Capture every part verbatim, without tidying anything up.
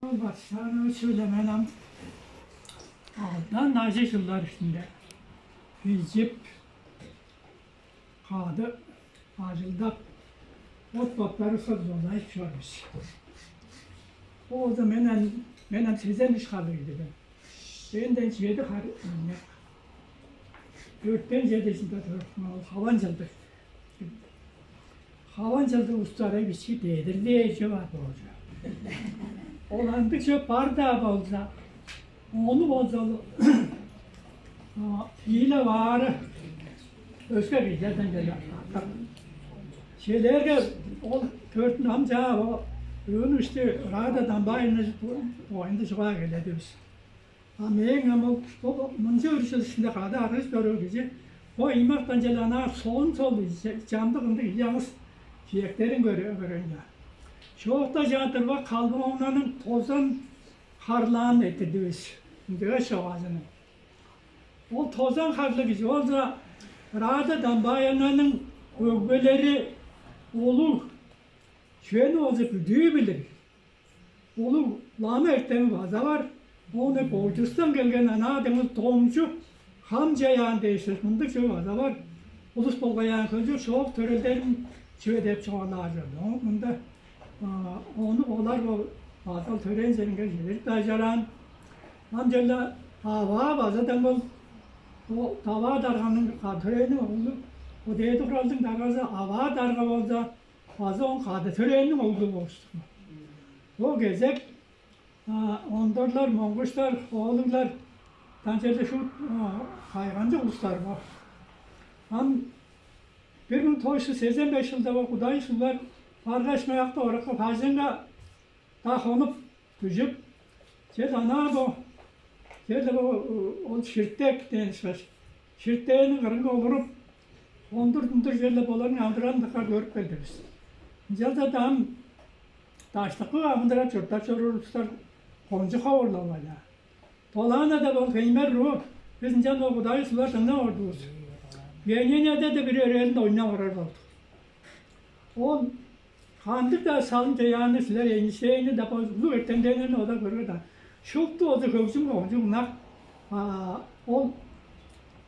Ол баштаан чүгле мен ам алдан ажыг чылдар иштинде бижип, кады ажылдап, от-боттарывыска дузалажып чор бис. Ол болза мен ам, мен ам сезен үш харлыг кижи мен. Менден чеди хар өртен чедижинде төрүттүм, ол хаван чылдыг. Хаван чылдыг улустар эвички дедирлээ чүве бар болчу. Ол ындыг чөп бар-даа болза, ону болза, ийиле баары өске кижилерден келе артык. Чижээлээрге, ол төрүттүм ам чаа, ол өөнү ишти Рада Дамбаевна дугайында чугаа келедивис. А мээң ам ол, ол мынча өрүшел иштинде кады аргыжып чоруур кижи, бо аймактан чел анаа солун сол чамдык ындыг чаңгыс чиектерин көрөөн. Чоокта чаан дырва Калбоонганың тозан харлаан эрттирдивис. Ындыгаш чогаазының. Ол тозан харлыг кижи болза, Рада Дамбаевнаның өгбелери улуг, чүвени болза бүдүү билир. Улуг лама эртеми база бар. Ону Бойдустан келген анаа деңнел домчу хам чаяан дээш, мындыг чүве база бар. Улус болгаяан хөлчок чоок төрелдерин чүве деп чугаалаар чорду. Оон мында, а, ону олар бо база төрээн черинге чедирип-даа чораан. Ам черле Аваа база деңнел, о, Таваа дарганың, а, төрээниң оглу, о, Дээди Хуралдың даргазы Аваа дарга болза, база ооң кады төрээниң оглу болуштур. Бо кезек, а, Ондарлар, Моңгуштар, Оолуглар, ынчалдыр шуут, а, кайгамчык улустар бо. Ам бир муң тос чүс сезен беш чылда бо кудажы суглар баргаш, мыякты оракка бажыңга-даа хонуп дүжүп, чел анаа бо, черле бо, ол Ширтек дээн ышкаш, Ширтээниң кырынга олуруп, ондур-дундур черле боларның амыдыралын дыка көрүп келдивис. Ынчалза-даа ам даштыкы амыдырап чурттап чоруур улустар кончуг ховарлап-ла. Долаана деп ол хеймер уруу, бис ынчан ол кудажы суглар дыңнап ордувус. Пианинода-даа бир өрээлинде ойнап орар болдук. Ол кандыг-даа салым-чаяанны силер Эйнштейнни-даа, бо улуг эртемденнерни ода көрүңер даан. Шупту болза хөгжүм кончуг ынак. А, ол,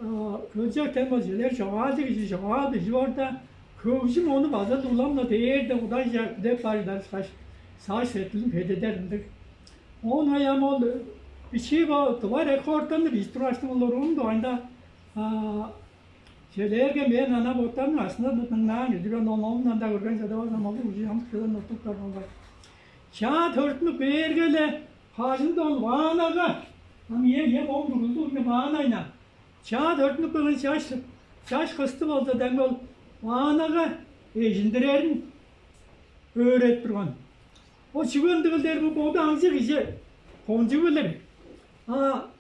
а, хөлчок тем болза, силер чогаалчы кижи чогаал бижип орда, хөгжүм ону база улам-на дээрде кудажы деп бар чыдар ышкаш, сагыш-сеткилин бедидер ындыг. Оон ам ол бичии бо тыва рекордтарны бижип тургаштың, ол уруум дугайында, а, чижээлээрге, мен анаа боттарының астында дыңнаан кижи мен, ону номундан-даа көрген чадавас, ам ол кижи амык чылын уттуптар болгай. Чаа төрүттүнүп кээрге-ле, бажыңда ол ваннага, ам, ийе, ийе, ооң тургузу ынча ваннайна. Чаа төрүттүнүп келген чаш, чаш кысты болза, дем ол ваннага эжиндирерин өөредип турган. Ол чүге ындыгыл дээр, бо боду аңчы кижи кончуг билир. А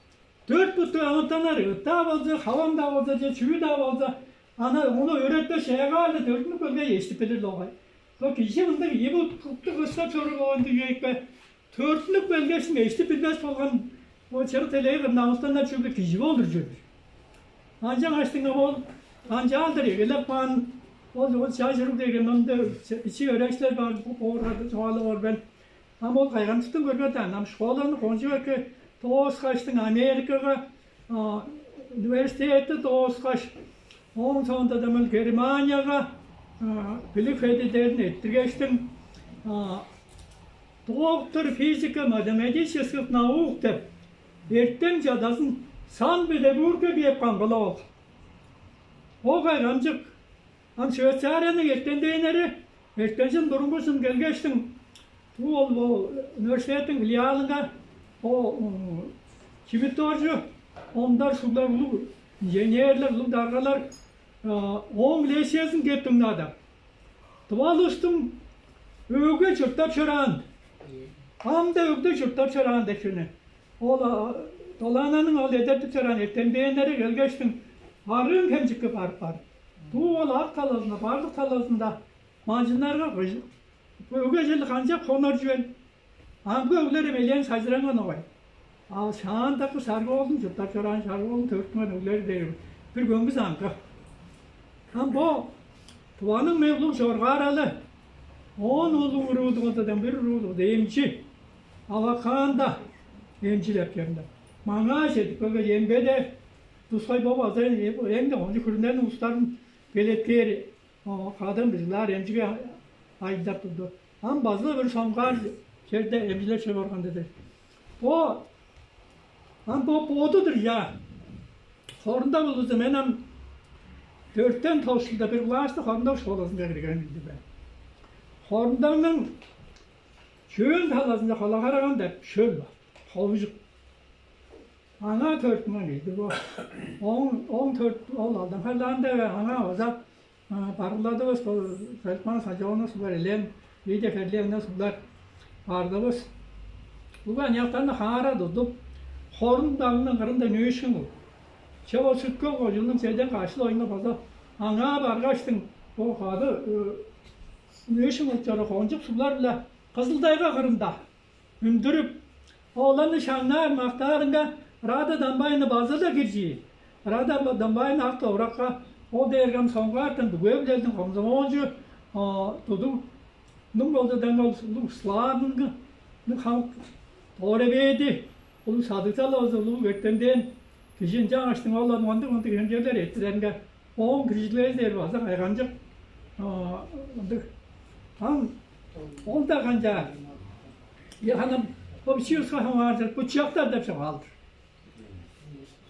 дөрт буттуг амытаннар, ыт-даа болза, хаван-даа болза, че чүү-даа болза, ана ону өөретпес, чаяагаан-на төрүттүнүп келгеш, эштип билир-ле болгай. Бо кижи мындыг ийи бут куптуг кыста чоруур болган дижик бе? Төрүттүнүп келгештиң эштип билбес болган, ол чырык делегей кырында амытаннар чүгле кижи болур чүве-дир. Ынчангаштың ам ол канчалдыр эгелеп каан, ол, ол чаш уруг деген мында бичии өөреникчилер бар, бо-, боорга чугаалап ор мен. Ам ол кайгамчыктың көрген даан, ам школаны кончуг эки дооскаштың, Америкага, а, университетти дооскаш, ооң соонда-даа мына Германияга, а, билиг бедидерин эрттиргештиң, а, доктор физико-математических наук деп эртем чадазын Санкт-Петербургка кээп камгалап алган. Ол кайгамчык. Ам Швейцарияның эртемденнери эртензин, бурунгузун келгештиң, бо ол, ол университеттиң филиалынга, о, м, чимит-доржу Ондар суглар, улуг инженерлер, улуг даргалар, а, ооң лекциязын кээп дыңнады. Тыва улустуң өгге чурттап чораан, ам-даа өгде чурттап чораан деп чүвени. Ол, а, Долаананың ол эдертип чораан эртемденнери келгештиң, Барыын-Хемчикке барып, барып, дуу ол ак талазында, барлык талазында малчыннарга кыжы-, бо өгге черле канчап хонар чүвел? Амгы өглер эм элээн сайзыраңган огай. А шаандагы Сарыг-оолдуң чурттап чораан, Сарыг-оолдуң төрүттүнген өглери дээр бир көңгүс аңгы. Ам бо Тываның мең улуг чоргааралы, оон улуг уруудуг, ынчалдыр бир уруудуг эмчи. Алакаанда эмчилеп келди. Маңаа чедип келген эмбеде тускай бо база эң-де кончуг хүрүннерниң улустарын белеткээр кадын быжыглаар эмчиге айылдап турду. Ам база бир соңгаар черде эмчилеп чоруп орган деди. Бо ам бо боду-дур я. Хорунда болузу мен ам дөрттен товшулда бир класста хорунда школазынга кирген билди мен. Хорунданың чөөн талазында Хола-Караган деп шөл бар. Ховужук. Аңаа төрүттүнген кижи бо. Оң оң төрүт ол алдан харлаанда аңаа база баргыладывыс бо Светлана Сажоновна сулар элээн Лидия Херлиевна сулар бардывыс. Уга аныяктарны хаара тудуп, хорун дагның кырында нөөшкүн кылып. Че ол сүткел кожунуң седен кашыл оюнга база аңаа баргаштың бо кады нөөшкүн кылып чору кончуг сулар-биле Кызылдайга кырында үндүрүп, оларны шаңнаар мактаарынга Рада Дамбайны база-ла киржир. Рада Дамбайны ак довуракка ол дээрге ам соңгаартан Дүгөө-Билелдиң комсомолчу тудуг, ның болза даңа улуг славныңга ның хамык дооребээди улуг садыгзал болза улуг эртемден кижи ынчангаштың ол мындыг мындыг хемчеглер эртиреринге ооң киржилгези дээр база кайгамчык ындыг. Ам ол-даа канчаар. Ханам бо бичии улуска хамааржыр бучуяктар деп чогаал-дыр.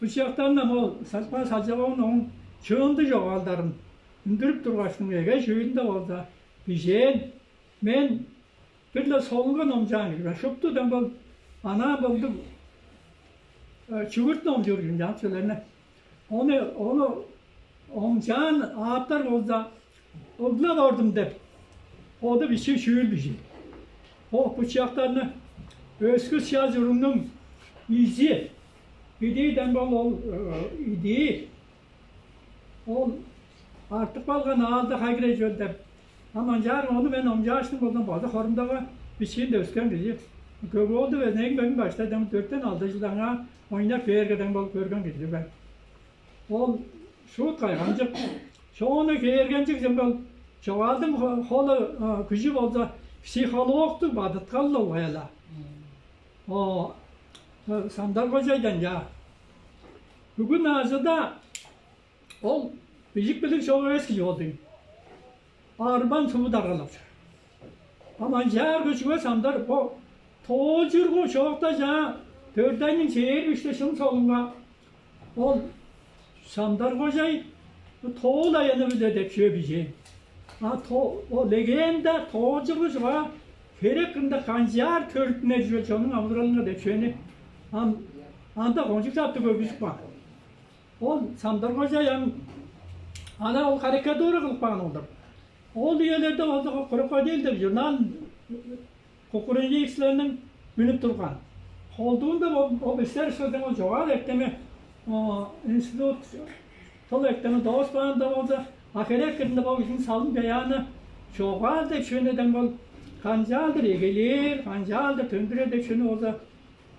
Бучуяктарны ам ол Сатпан Салчаковну ооң чыынды чогаалдарын үндүрүп тургаш, эге чүүлүнде болза бижээн. Мен бир-ле солунга номчаан кижи мен. Шупту дем бол анаа болдуг чүгүрт номчуур кижи мен, чаңгыс чүвелерни. Ону ону омчаан ааптар болза, ыглап ордум деп, оду бичии шүүл бижи. Ох, бу чыяктарны өскүс чаз уруңнуң изи, идииден бол ол идии, ол артып калган аалды хай кире чүвел деп. Ам ынчаар ону мен омчааштың болзам, база хорумдага бичиинде өскен кижи. Көк-оолду безин эң бөмүң баштай дем дөртен алды чылдаңаа ойнап бээргеден болуп көрген кижи мен. Ол шуут кайгамчык. Чоону кээргенчиг чембел чогаалдың холу күжү болза, психологтуг бадыткал-ла угаяла. О, Самдар кожайдан я. Бүгүн азыда ол бижик билиг чок эвес кижи болду. Арбан суму даргалап чор. Ам ынчаар көчүгө самдар бо тоожургу чоокта чаа дөрдайның чээр биште шын солунга ол самдар кожай тоол аяны биле деп чүве бижээн. А то о легенда тоожургу чуга херек кында канчаар төрүттүнер чүве чонуң амыдыралынга деп чүвени ам анда кончуг саапты көргүзүп каан. Ол самдар кожай ам ана ол карикатура кылып каан олдур. Ол үелерде ол крокодил деп журнал кукурузниклерниң үнүп турган. Холдуунда ол бистер ышкажың ол чогаал эртеми институт тыл эртеми дооспаанда болза, ахерек кырында бо кижиниң салым чаяаны чогаал деп чүвенеден бол канчаалдыр эгелээр, канчаалдыр төндүрер деп чүвени болза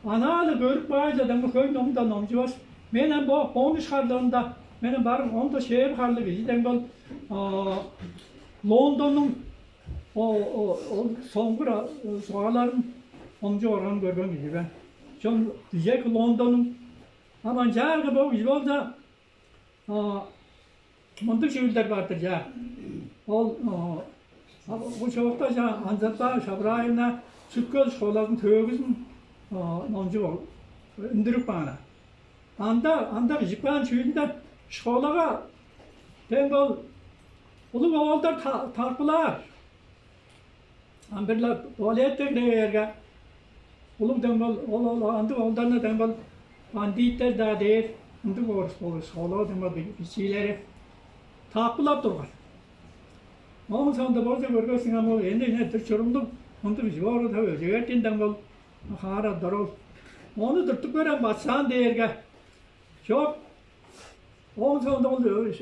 анаалы көрүп каажа дем хөй номда номчувас. Мен ам бо он үч харлыында мен ам бар он да шээр харлыг кижи дем бол Лондоннуң ол соңгур сугааларын номчуп органын көрген кижи мен. Чон дижек Лондоннуң ам анчаарга бо кижи болза мындыг чүүлдер бар-дыр чаа. Ол бу чоокта чаа Анзатаа Шабраайына сүткел школазын төөгүзүн номчуп үндүрүп каан. Анда анда кижип каан чүүлүнде школага дем бол улуг оолдар тарпылаар. Ам бир-ле туалетте кире бээрге, улуг дем бол ол ол андыг оолдарны дем бол бандиттер-даа дээр, ындыг орус болуш, олоо дем бол бичиилери тапкылап турган. Ооң соонда болча көргөстүң ам ол эне-эне дыр чурумдуг мындыг чугаарыда өжегертинден бол хаара дорол. Ону дуртуп көрем бачаан дээрге, чок. Ооң соонда ол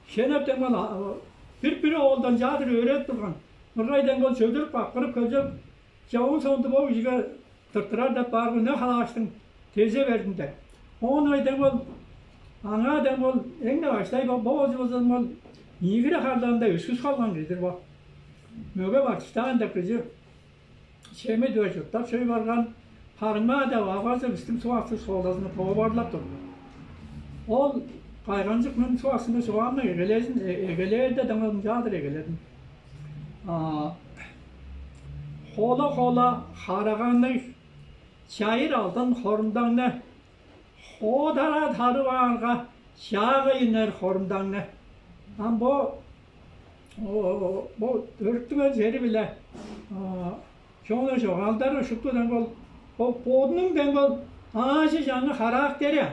шенеп дем бол бир-бир оолдан чаадыр өөредип турган. Мыргай дем бол чөдүрүп капкырып келчек. Чавын соонда бо кижиге тыртырар деп баар күне халааштың тезе бердим деп. Оон ой дем бол аңаа дем бол эң-не баштай бо бо болза болза дем бол ийигире харлаанда өскүс калган кижи-дир бо. Мөге бартыштаан деп кижи. Чеми дөө чурттап чоруй барган Парма деп авазы бистиң Суг-Аксы школазынга поварлап турду. Ол кайгамчык мен Суг-Аксынга чугаамны эгелезин, эгелээрде дыңнадым, чаадыр эгеледим. Хола-хола хараганныг чайыр алдан хорундаңны хоодара тарып аарга, чаагай үнер хорундаңны. Ам бо бо төрүттүнген чери-биле чоңна чогаалдары шупту дең бол, ол бодунуң дең бол аажы чаңы характери.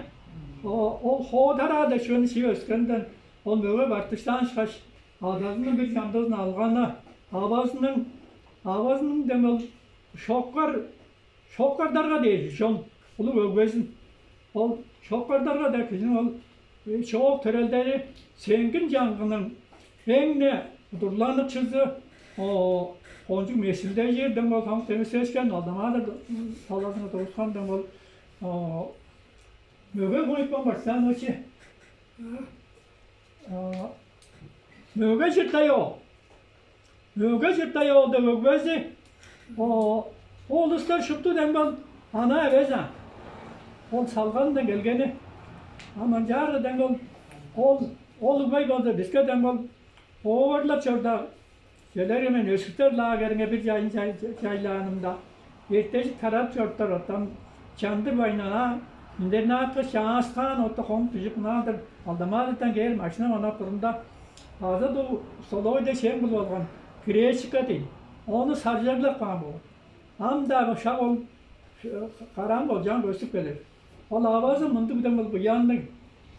Ол хоодараада чүвени чип өскенден ол мөге бартыштаан ышкаш, адазының бир чамдызын алганы, авазының авазының дең бол шоккар шоккардарга дээш чон улуг өгбезин. Ол шоккардарга деп кижиниң ол чоок төрелдери сеңгин чаңгының эң-не удурланыкчызы, кончуг месилдежирден бол хамык демисешкен алдамаадыр талазынга турушкандан бол мөге койупкан башсаан очи мөге чыртай ол. Мөге чыртай ол деп өгбези. Ол улустар шупту дең бол ана эвес а. Ол салгандан келгени. Ам ынчаарга дең бол ол ол угбай болза биске дең бол оварлап чорда, келер мен өскүтер лагеринге бир чайын чайлаанымда, эртежик тарап чоруптар оттан чандыр байнаа интернатка чааскаан отта хонуп бижип мынаадыр алдамаадырдан кээр машина манап турумда, база ду столовойда чем кылып алган гречка дейн, ону саржарлап каан болган. Ам-даа шак ол караан болчаан көстүп келир. Ол авазы мындыг дең ол буянныг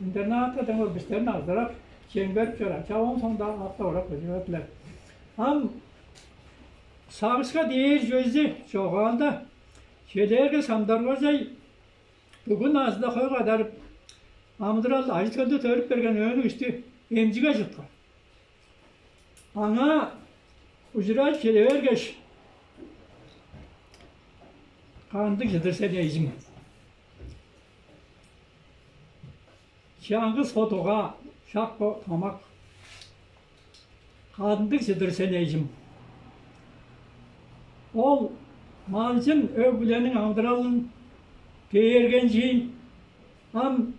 интернатка дең ол бистерин азырап, чемгерип чораан. Чаваан соңда апта орап көжүрөтлер. Ам сагышка дээр чүвези чогаалда чедээрге самдаргажай бүгүн азында хой кадарып, амыдырал ажы-төлдү төрүп берген өөнү үстү эмчиге чыткан. Аңаа ужурай чеде бергеш, кандыг чыдыр сен эжим? Чаңгыс бо дуга шак бо томак кандыг чыдыр сен эжим? Ол малчын өг-бүлениң амыдыралын кээргенчиин ам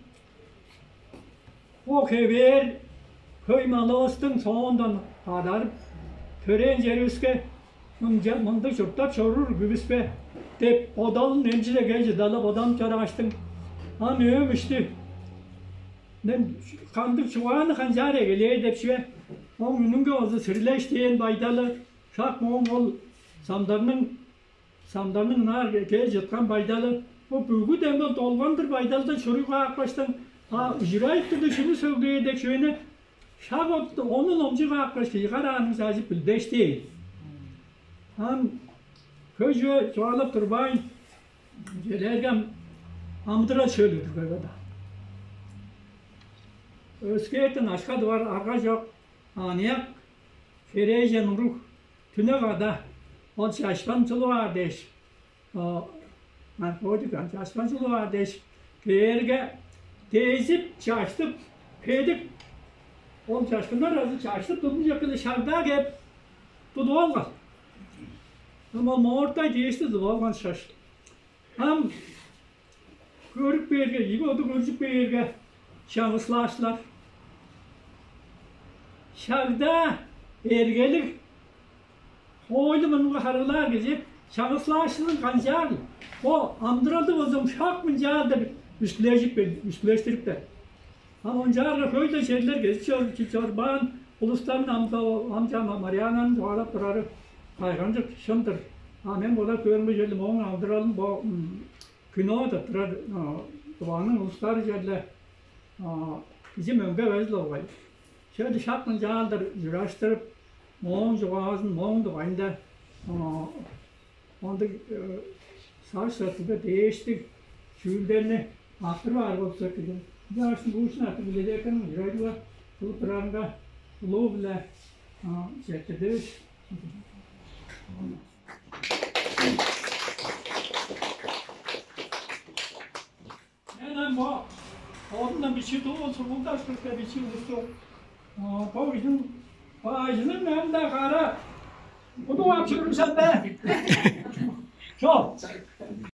бо хевээр хөй малывыстың соондан кадарып, төрээн черивиске мынча мындыг чурттап чоруур бүгүс бе деп бодалын эмчиде кел чыдала бодам чорааштың. Ам өөм ишти. Мен кандыг чугааны канчаар эгелээр деп чүве? Оң үнүнге озу сирлештээн байдалы шак моон ол самдарның самдарның ынаар кел чыткан байдалы бо бүгү демден долгандыр байдалдан чуруй каапкаштың, а ужурайыптырда чүнү сөглээр деп чүвени шак ону номчуй каапкаш кыйгар ааның сажып билбештиин. Ам хөй чүве чугаалап турбайн, чүлээргем амыдырал шөлүдүр койгада. Өскээртен ашка дывар арга чок, аныяк, херээжен уруг, түне када ол чашпан чылып аар дээш, наркотик чашпан чылып аар дээш, кээрге дезип, чаштып, кедип, ол чашпыннар азы чаштып тудунче кылы шагда кеп тудуп алган. Ам ол моортай дээшти тудуп алган шаш. Ам көрүп бээрге, ийи боду көржүп бээрге, чаңгыслааштылар. Шагда эргелиг хоойлу мурнунга харыылаар кижи чаңгыслаашының канчаар бо амдыралды болза шак мынчаар деп үстүлежип үстүлештириптер. Ам ынчаарга хөй-ле черлер кезип чор чорбаан улустарны ам ам чаа Мариананы чугаалап турары кайгамчык шын-дыр. А мен бодап көөрүмге черле мооң амдыралын бо кинода турар Тываның улустары черле кижи мөңге эвес-ле болгай. Черле шак мынчаалдыр чураштырып, мооң чугаазын мооң дугайында ындыг сагыш-сеткилде дээштиг чүүлдерни арттырып аар болза эки-дир. Ынчангаш бууштун артып библиотеканың ужурайдыга кылып турарынга улуу-биле четтирдивис. Мен ам бо одундан бичии дуу сургуулдашкырга бичии улусту бо кижиниң баажының ам-даа кара удуп ап чорумсан бе? Чок.